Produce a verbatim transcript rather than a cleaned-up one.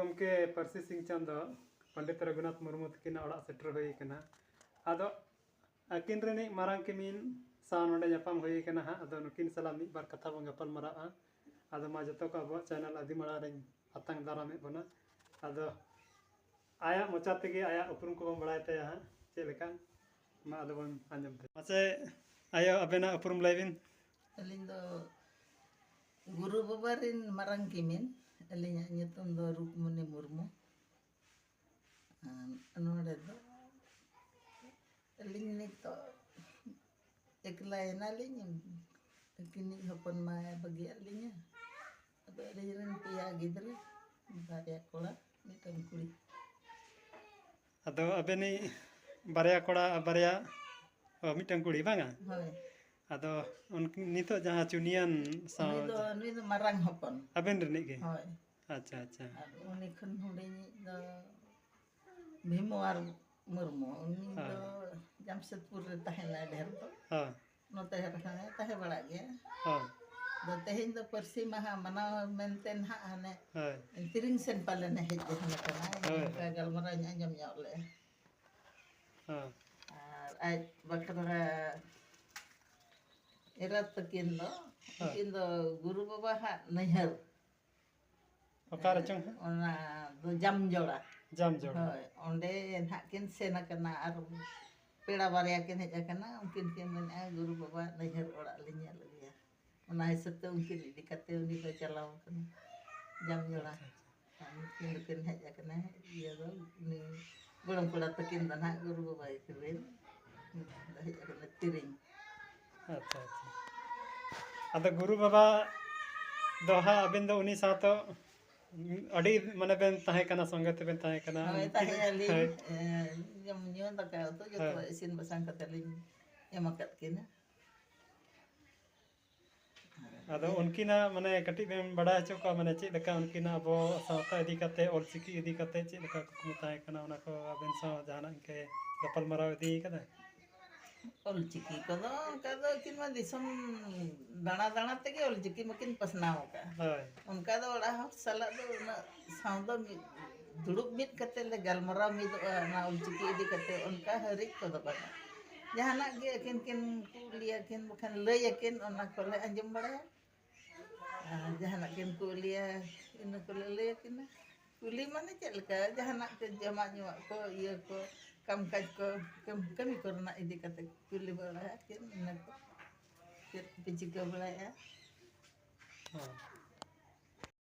ᱜᱚᱢᱠᱮ ᱯᱟᱹᱨᱥᱤ ᱥᱤᱝ ᱪᱟᱸᱫᱽ ᱫᱚ ᱯᱚᱱᱰᱤᱛ ᱨᱚᱜᱷᱩᱱᱟᱛᱷ ᱢᱩᱨᱢᱩ ᱛᱟᱹᱠᱤᱱᱟᱜ ᱚᱲᱟᱜ ᱥᱮᱴᱮᱨ ᱦᱩᱭ ᱟᱠᱟᱱᱟ᱾ ᱟᱫᱚ ᱟᱹᱠᱤᱱ ᱨᱤᱱᱤᱡ ᱢᱟᱨᱟᱝ ᱠᱤᱢᱤᱱ ᱥᱟᱶ ᱱᱚᱰᱮ ᱧᱟᱯᱟᱢ ᱦᱩᱭ ᱟᱠᱟᱱᱟ ᱦᱟᱸᱜ᱾ ᱟᱫᱚ ᱱᱩᱠᱤᱱ ᱥᱟᱞᱟᱜ ᱢᱤᱫ ᱵᱟᱨ ᱠᱟᱛᱷᱟ ᱵᱚᱱ ᱜᱟᱯᱟᱞ ᱢᱟᱨᱟᱜᱼᱟ᱾ ᱟᱫᱚ ᱢᱟ ᱡᱚᱛᱚ ᱠᱚ ᱟᱵᱚᱣᱟᱜ ᱪᱮᱱᱮᱞ ᱟᱹᱫᱤᱢ ᱟᱲᱟᱝ ᱨᱤᱧ ᱟᱛᱟᱝ ᱫᱟᱨᱟᱢᱮᱫ ᱵᱚᱱᱟ᱾ ᱟᱫᱚ ᱟᱭᱟᱜ ᱢᱚᱪᱟ ᱛᱮᱜᱮ ᱟᱭᱟᱜ ᱩᱯᱨᱩᱢ ᱠᱚᱵᱚᱱ ᱵᱟᱲᱟᱭ ᱛᱟᱭᱟ ᱦᱟᱸᱜ, ᱪᱮᱫ ᱞᱮᱠᱟ? ᱢᱟ ᱟᱫᱚ ᱵᱚᱱ ᱟᱸᱡᱚᱢ ᱛᱟᱭᱟ᱾ ᱢᱟᱥᱮ ᱟᱭᱳ, ᱟᱵᱮᱱᱟᱜ ᱩᱯᱨᱩᱢ ᱞᱟᱹᱭ ᱵᱤᱱ᱾ ᱟᱹᱞᱤᱧ ᱫᱚ ᱜᱩᱨᱩ ᱵᱟᱵᱟ ᱨᱤᱱ ᱢᱟᱨᱟᱝ ᱠᱤᱢᱤᱱ᱾ ᱟᱹᱞᱤᱧᱟᱜ ᱧᱩᱛᱩᱢ ᱫᱚ ᱨᱩᱯᱢᱚᱱᱤ ᱢᱩᱨᱢᱩ᱾ ᱟᱨ ᱱᱚᱰᱮ ᱫᱚ ᱟᱹᱞᱤᱧ ᱱᱤᱛᱚᱜ ᱮᱠᱞᱟ ᱮᱱᱟᱞᱤᱧ, ᱟᱹᱠᱤᱱᱤᱡ ᱦᱚᱯᱚᱱ ᱢᱟᱭ ᱵᱟᱹᱜᱤᱭᱟᱫ ᱞᱤᱧᱟ᱾ ᱟᱫᱚ ᱟᱹᱞᱤᱧ ᱨᱮᱱ ᱯᱮᱭᱟ ᱜᱤᱫᱽᱨᱟᱹ, ᱵᱟᱨᱭᱟ ᱠᱚᱲᱟ, ᱢᱤᱫᱴᱟᱝ ᱠᱩᱲᱤ᱾ ᱟᱫᱚ ᱟᱵᱮᱱᱤᱡ ᱵᱟᱨᱭᱟ ᱠᱚᱲᱟ ᱟᱨ ᱵᱟᱨᱭᱟ, ᱚ, ᱢᱤᱫᱴᱟᱝ ᱠᱩᱲᱤ, ᱵᱟᱝᱟ? ᱦᱳᱭ᱾ ᱟᱫᱚ ᱩᱱᱠᱤᱱ ᱱᱤᱛᱚᱜ ᱡᱟᱦᱟᱸ ᱪᱩᱱᱤᱭᱟᱱ ᱥᱟᱶ ᱱᱩᱭ ᱫᱚ, ᱱᱩᱭ ᱫᱚ ᱢᱟᱨᱟᱝ ᱦᱚᱯᱚᱱ᱾ ᱟᱵᱮᱱ ᱨᱤᱱᱤᱡ ᱜᱮ? ᱦᱳᱭ᱾ ᱟᱪᱪᱷᱟ, ᱟᱪᱪᱷᱟ᱾ ᱟᱨ ᱩᱱᱤ ᱠᱷᱚᱱ ᱦᱩᱰᱤᱧᱤᱡ ᱫᱚ ᱵᱷᱤᱢᱣᱟᱨ ᱢᱩᱨᱢᱩ, ᱩᱱᱤ ᱦᱳᱭ᱾ ᱫᱚ ᱡᱟᱢᱥᱮᱫᱽᱯᱩᱨ ᱨᱮ ᱛᱟᱦᱮᱱᱟᱭ ᱰᱷᱮᱨ ᱫᱚ᱾ ᱦᱳᱭ᱾ ᱱᱚᱛᱮ ᱨᱮᱦᱚᱸᱭ ᱛᱟᱦᱮᱸ ᱵᱟᱲᱟᱜ ᱜᱮᱭᱟ᱾ ᱦᱳᱭ᱾ ᱟᱫᱚ ᱛᱮᱦᱮᱧ ᱫᱚ ᱯᱟᱹᱨᱥᱤ ᱢᱟᱦᱟ ᱢᱟᱱᱟᱣ ᱢᱮᱱᱛᱮ ᱱᱟᱦᱟᱜ ᱦᱟᱱᱮ ᱦᱳᱭ᱾ ᱛᱤᱨᱤᱝ ᱥᱮᱱ ᱯᱟᱞᱮᱱ ᱦᱮᱡ ᱟᱠᱟᱱᱟ᱾ ᱦᱳᱭ, ᱚᱱᱠᱟ ᱦᱳᱭ᱾ ᱜᱟᱞᱢᱟᱨᱟᱣ ᱤᱧ ᱟᱸᱡᱚᱢ ᱧᱚᱜ ᱞᱮᱜᱼᱟ᱾ ᱦᱳᱭ᱾ ᱟᱨ ᱟᱡ ᱵᱟᱠᱷᱨᱟ ᱮᱨᱟ ᱛᱟᱹᱠᱤᱱ ᱫᱚ, ᱦᱳᱭ᱾ ᱩᱱᱠᱤᱱ ᱫᱚ ᱜᱩᱨᱩ ᱵᱟᱵᱟ ᱦᱟᱜ ᱱᱟᱹᱭᱦᱟᱹᱨ᱾ ᱚᱠᱟ ᱨᱮ ᱪᱚᱝ ᱦᱟᱸᱜ? ᱚᱱᱟ ᱫᱚ ᱡᱟᱢᱡᱚᱲᱟ᱾ ᱡᱟᱢᱡᱚᱲᱟ᱾ ᱦᱳᱭ, ᱚᱸᱰᱮ ᱱᱟᱦᱟᱜ ᱠᱤᱱ ᱥᱮᱱ ᱟᱠᱟᱱᱟ ᱟᱨ ᱯᱮᱲᱟ ᱵᱟᱨᱭᱟ ᱠᱤᱱ ᱦᱮᱡ ᱟᱠᱟᱱᱟ, ᱩᱱᱠᱤᱱ ᱠᱤᱱ ᱢᱮᱱᱮᱫᱼᱟ, "ᱜᱩᱨᱩ ᱵᱟᱵᱟ ᱱᱟᱹᱭᱦᱟᱹᱨ ᱚᱲᱟᱜ ᱞᱤᱧ ᱧᱮᱞ ᱟᱹᱜᱩᱭᱟ᱾" ᱚᱱᱟ ᱦᱤᱥᱟᱹᱵ ᱛᱮ ᱩᱱᱠᱤᱱ ᱤᱫᱤ ᱠᱟᱛᱮ ᱩᱱᱤ ᱫᱚ ᱪᱟᱞᱟᱣ ᱟᱠᱟᱱᱟ ᱡᱟᱢᱡᱚᱲᱟ᱾ ᱟᱪᱪᱷᱟ, ᱟᱪᱪᱷᱟ᱾ ᱟᱨ ᱱᱩᱠᱤᱱ ᱫᱚᱠᱤᱱ ᱦᱮᱡ ᱟᱠᱟᱱᱟ, ᱤᱭᱟᱹ ᱫᱚ, ᱩᱱᱤ ᱜᱚᱲᱚᱢ ᱠᱚᱲᱟ ᱛᱟᱹᱠᱤᱱ ᱫᱚ ᱱᱟᱦᱟᱜ ᱜᱩᱨᱩ ᱵᱟᱵᱟ ᱜᱮᱠᱤᱱ ᱦᱮᱡ ᱟᱠᱟᱱᱟ, ᱛᱤᱨᱤᱧ᱾ ᱟᱪᱪᱷᱟ, ᱟᱪᱪᱷᱟ᱾ ᱟᱫᱚ ᱜᱩᱨᱩ ᱵᱟᱵᱟ ᱫᱚ ᱦᱟᱸᱜ ᱟᱵᱮᱱ ᱫᱚ ᱩᱱᱤ ᱥᱟᱶᱛᱮ ᱟᱹᱰᱤ ᱢᱟᱱᱮ ᱵᱮᱱ ᱛᱟᱦᱮᱸ ᱠᱟᱱᱟ, ᱥᱚᱸᱜᱮ ᱛᱮᱵᱮᱱ ᱛᱟᱦᱮᱸ ᱠᱟᱱᱟ᱾ ᱦᱳᱭ, ᱩᱱᱠᱤᱱ, ᱛᱟᱦᱮᱸ ᱟᱹᱞᱤᱧ, ᱦᱳᱭ᱾ ᱮ, ᱡᱚᱢ ᱧᱩ, ᱫᱟᱠᱟ ᱩᱛᱩ ᱡᱚᱛᱚ ᱦᱳᱭ᱾ ᱤᱥᱤᱱ ᱵᱟᱥᱟᱝ ᱠᱟᱛᱮ ᱞᱤᱧ ᱮᱢ ᱟᱠᱟᱫ ᱠᱤᱱᱟ᱾ ᱟᱫᱚ ᱩᱱᱠᱤᱱᱟᱜ ᱢᱟᱱᱮ ᱠᱟᱹᱴᱤᱡ ᱵᱮᱱ ᱵᱟᱰᱟᱭ ᱦᱚᱪᱚ ᱠᱚᱣᱟ, ᱢᱟᱱᱮ ᱪᱮᱫ ᱞᱮᱠᱟ ᱩᱱᱠᱤᱱᱟᱜ ᱟᱵᱚ ᱥᱟᱶᱛᱟ ᱤᱫᱤ ᱠᱟᱛᱮ, ᱚᱞᱪᱤᱠᱤ ᱤᱫᱤ ᱠᱟᱛᱮ ᱪᱮᱫ ᱞᱮᱠᱟ ᱠᱩᱠᱢᱩ ᱛᱟᱦᱮᱸ ᱠᱟᱱᱟ, ᱚᱱᱟ ᱠᱚ ᱟᱵᱮᱱ ᱥᱟᱶ ᱡᱟᱦᱟᱱᱟᱜ ᱤᱱᱠᱟᱹ ᱜᱟᱯᱟᱞᱢᱟᱨᱟᱣ ᱤᱫᱤ ᱠᱟᱫᱟ? ᱚᱞᱪᱤᱠᱤ ᱠᱚᱫᱚ ᱚᱱᱠᱟ ᱫᱚ ᱟᱹᱠᱤᱱ ᱢᱟ ᱫᱤᱥᱚᱢ ᱫᱟᱬᱟ ᱫᱟᱬᱟ ᱛᱮᱜᱮ ᱚᱞᱪᱤᱠᱤ ᱢᱟᱠᱤᱱ ᱯᱟᱥᱱᱟᱣ ᱟᱠᱟᱫᱼᱟ᱾ ᱦᱳᱭ᱾ ᱚᱱᱠᱟ ᱫᱚ ᱚᱲᱟᱜ ᱦᱚᱲ ᱥᱟᱞᱟᱜ ᱫᱚ ᱩᱱᱟᱹᱜ ᱥᱟᱶ ᱫᱚ ᱢᱤᱫ ᱫᱩᱲᱩᱵ ᱢᱤᱫ ᱠᱟᱛᱮ ᱞᱮ ᱜᱟᱞᱢᱟᱨᱟᱣ ᱢᱤᱫᱚᱜᱼᱟ ᱚᱱᱟ ᱚᱞᱪᱤᱠᱤ ᱤᱫᱤ ᱠᱟᱛᱮ, ᱚᱱᱠᱟ ᱦᱟᱹᱨᱤᱡ ᱠᱚᱫᱚ ᱵᱟᱝᱟ᱾ ᱡᱟᱦᱟᱱᱟᱜ ᱜᱮ ᱟᱹᱠᱤᱱ ᱠᱤᱱ ᱠᱩᱞᱤᱭᱟᱠᱤᱱ ᱵᱟᱠᱷᱟᱱ ᱞᱟᱹᱭᱟᱠᱤᱱ, ᱚᱱᱟ ᱠᱚᱞᱮ ᱟᱸᱡᱚᱢ ᱵᱟᱲᱟᱭᱟ᱾ ᱟᱨ ᱡᱟᱦᱟᱱᱟᱜ ᱠᱤᱱ ᱠᱩᱞᱤᱭᱟ, ᱤᱱᱟᱹ ᱠᱚᱞᱮ ᱞᱟᱹᱭᱟᱠᱤᱱᱟ᱾ ᱠᱩᱞᱤ ᱢᱟᱱᱮ ᱪᱮᱫ ᱞᱮᱠᱟ, ᱡᱟᱦᱟᱱᱟᱜ ᱠᱚ ᱡᱚᱢᱟᱜ ᱧᱩᱣᱟᱜ ᱠᱚ, ᱤᱭᱟᱹ ᱠᱚ, ᱠᱟᱢ ᱠᱟᱡᱽ ᱠᱚ, ᱠᱟᱹᱢ- ᱠᱟᱹᱢᱤ ᱠᱚᱨᱮᱱᱟᱜ ᱤᱫᱤ ᱠᱟᱛᱮ ᱠᱩᱞᱤ ᱵᱟᱲᱟᱭᱟᱠᱤᱱ, ᱤᱱᱟᱹ ᱠᱚ᱾ ᱪᱮᱫ ᱯᱮ ᱪᱤᱠᱟᱹ ᱵᱟᱲᱟᱭᱮᱫᱼᱟ? ᱦᱚᱸ᱾